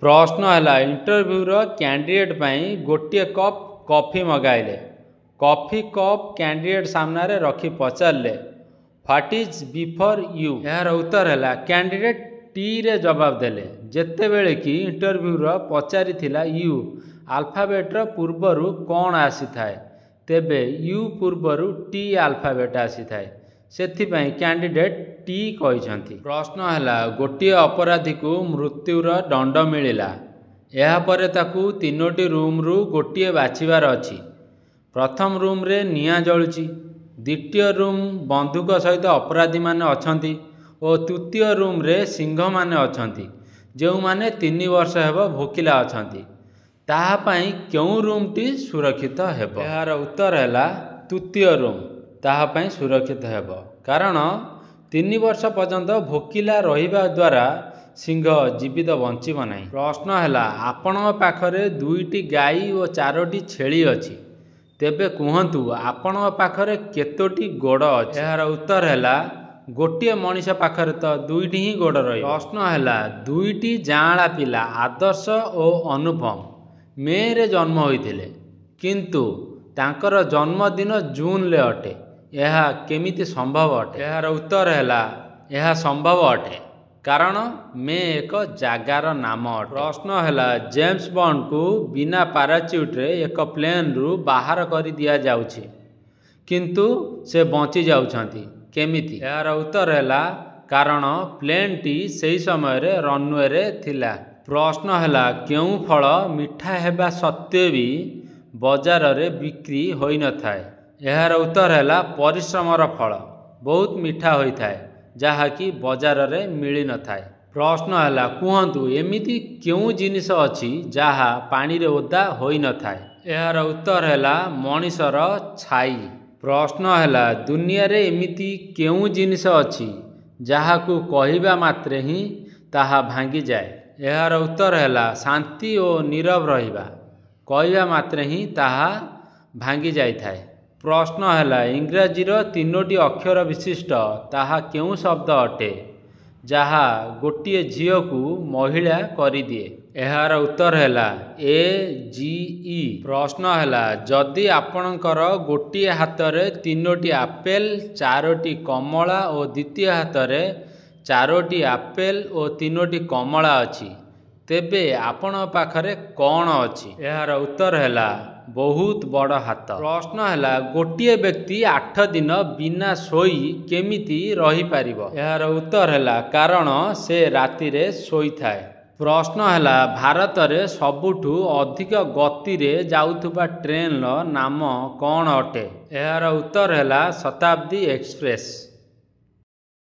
ପ୍ରଶ୍ନ ହେଲା, ଇଣ୍ଟରଭ୍ୟୁର କ୍ୟାଣ୍ଡିଡେଟ୍ ପାଇଁ ଗୋଟିଏ କପ୍ କଫି ମଗାଇଲେ। କଫି କପ୍ କ୍ୟାଣ୍ଡିଡେଟ୍ ସାମ୍ନାରେ ରଖି ପଚାରିଲେ, "What is before U?" ଏହାର ଉତ୍ତର ହେଲା, କ୍ୟାଣ୍ଡିଡେଟ୍ ଟିରେ ଜବାବ ଦେଲେ, ଯେତେବେଳେ କି ଇଣ୍ଟରଭ୍ୟୁର ପଚାରିଥିଲା you ଆଲଫାବେଟ୍ର ପୂର୍ବରୁ କ'ଣ ଆସିଥାଏ। ତେବେ you ପୂର୍ବରୁ ଟି ଆଲଫାବେଟ୍ ଆସିଥାଏ। ସେଥିପାଇଁ କ୍ୟାଣ୍ଡିଡେଟ୍ ଟି କହିଛନ୍ତି। ପ୍ରଶ୍ନ ହେଲା, ଗୋଟିଏ ଅପରାଧୀକୁ ମୃତ୍ୟୁର ଦଣ୍ଡ ମିଳିଲା। ଏହାପରେ ତାକୁ ତିନୋଟି ରୁମ୍ରୁ ଗୋଟିଏ ବାଛିବାର ଅଛି। ପ୍ରଥମ ରୁମ୍ରେ ନିଆଁ ଜଳୁଛି, ଦ୍ୱିତୀୟ ରୁମ୍ ବନ୍ଧୁକ ସହିତ ଅପରାଧୀମାନେ ଅଛନ୍ତି ଓ ତୃତୀୟ ରୁମ୍ରେ ସିଂହମାନେ ଅଛନ୍ତି, ଯେଉଁମାନେ 3 ବର୍ଷ ହେବ ଭୋକିଲା ଅଛନ୍ତି। ତାହା ପାଇଁ କେଉଁ ରୁମ୍ଟି ସୁରକ୍ଷିତ ହେବ? ଏହାର ଉତ୍ତର ହେଲା, ତୃତୀୟ ରୁମ୍ ତାହା ପାଇଁ ସୁରକ୍ଷିତ ହେବ, କାରଣ 3 ବର୍ଷ ପର୍ଯ୍ୟନ୍ତ ଭୋକିଲା ରହିବା ଦ୍ୱାରା ସିଂହ ଜୀବିତ ବଞ୍ଚିବ ନାହିଁ। ପ୍ରଶ୍ନ ହେଲା, ଆପଣଙ୍କ ପାଖରେ ଦୁଇଟି ଗାଈ ଓ ଚାରୋଟି ଛେଳି ଅଛି। ତେବେ କୁହନ୍ତୁ, ଆପଣଙ୍କ ପାଖରେ କେତୋଟି ଗୋଡ଼ ଅଛି? ଏହାର ଉତ୍ତର ହେଲା, ଗୋଟିଏ ମଣିଷ ପାଖରେ ତ ଦୁଇଟି ହିଁ ଗୋଡ଼ ରହିବ। ପ୍ରଶ୍ନ ହେଲା, ଦୁଇଟି ଯାଆଁଳା ପିଲା ଆଦର୍ଶ ଓ ଅନୁପମ ମେରେ ଜନ୍ମ ହୋଇଥିଲେ, କିନ୍ତୁ ତାଙ୍କର ଜନ୍ମଦିନ ଜୁନରେ ଅଟେ। ଏହା କେମିତି ସମ୍ଭବ ଅଟେ? ଏହାର ଉତ୍ତର ହେଲା, ଏହା ସମ୍ଭବ ଅଟେ, କାରଣ ମେ ଏକ ଜାଗାର ନାମ ଅଟେ। ପ୍ରଶ୍ନ ହେଲା, ଜେମ୍ସ ବଣ୍ଡକୁ ବିନା ପାରାଚ୍ୟୁଟ୍ରେ ଏକ ପ୍ଲେନ୍ରୁ ବାହାର କରି ଦିଆଯାଉଛି, କିନ୍ତୁ ସେ ବଞ୍ଚି ଯାଉଛନ୍ତି କେମିତି? ଏହାର ଉତ୍ତର ହେଲା, କାରଣ ପ୍ଲେନ୍ଟି ସେହି ସମୟରେ ରନୱେରେ ଥିଲା। ପ୍ରଶ୍ନ ହେଲା, କେଉଁ ଫଳ ମିଠା ହେବା ସତ୍ତ୍ୱେ ବି ବଜାରରେ ବିକ୍ରି ହୋଇନଥାଏ? ଏହାର ଉତ୍ତର ହେଲା, ପରିଶ୍ରମର ଫଳ ବହୁତ ମିଠା ହୋଇଥାଏ, ଯାହାକି ବଜାରରେ ମିଳିନଥାଏ। ପ୍ରଶ୍ନ ହେଲା, କୁହନ୍ତୁ, ଏମିତି କେଉଁ ଜିନିଷ ଅଛି ଯାହା ପାଣିରେ ଓଦା ହୋଇନଥାଏ? ଏହାର ଉତ୍ତର ହେଲା, ମଣିଷର ଛାଇ। ପ୍ରଶ୍ନ ହେଲା, ଦୁନିଆରେ ଏମିତି କେଉଁ ଜିନିଷ ଅଛି ଯାହାକୁ କହିବା ମାତ୍ରେ ହିଁ ତାହା ଭାଙ୍ଗିଯାଏ? ଏହାର ଉତ୍ତର ହେଲା, ଶାନ୍ତି ଓ ନୀରବ ରହିବା କହିବା ମାତ୍ରେ ହିଁ ତାହା ଭାଙ୍ଗି ଯାଇଥାଏ। ପ୍ରଶ୍ନ ହେଲା, ଇଂରାଜୀର ତିନୋଟି ଅକ୍ଷର ବିଶିଷ୍ଟ ତାହା କେଉଁ ଶବ୍ଦ ଅଟେ ଯାହା ଗୋଟିଏ ଝିଅକୁ ମହିଳା କରିଦିଏ? ଏହାର ଉତ୍ତର ହେଲା, ଏ ଜି ଇ। ପ୍ରଶ୍ନ ହେଲା, ଯଦି ଆପଣଙ୍କର ଗୋଟିଏ ହାତରେ ତିନୋଟି ଆପେଲ, ଚାରୋଟି କମଳା ଓ ଦ୍ୱିତୀୟ ହାତରେ ଚାରୋଟି ଆପେଲ ଓ ତିନୋଟି କମଳା ଅଛି, ତେବେ ଆପଣଙ୍କ ପାଖରେ କ'ଣ ଅଛି? ଏହାର ଉତ୍ତର ହେଲା, ବହୁତ ବଡ଼ ହାତ। ପ୍ରଶ୍ନ ହେଲା, ଗୋଟିଏ ବ୍ୟକ୍ତି 8 ଦିନ ବିନା ଶୋଇ କେମିତି ରହିପାରିବ? ଏହାର ଉତ୍ତର ହେଲା, କାରଣ ସେ ରାତିରେ ଶୋଇଥାଏ। ପ୍ରଶ୍ନ ହେଲା, ଭାରତରେ ସବୁଠୁ ଅଧିକ ଗତିରେ ଯାଉଥିବା ଟ୍ରେନ୍ର ନାମ କ'ଣ ଅଟେ? ଏହାର ଉତ୍ତର ହେଲା, ଶତାବ୍ଦୀ ଏକ୍ସପ୍ରେସ୍।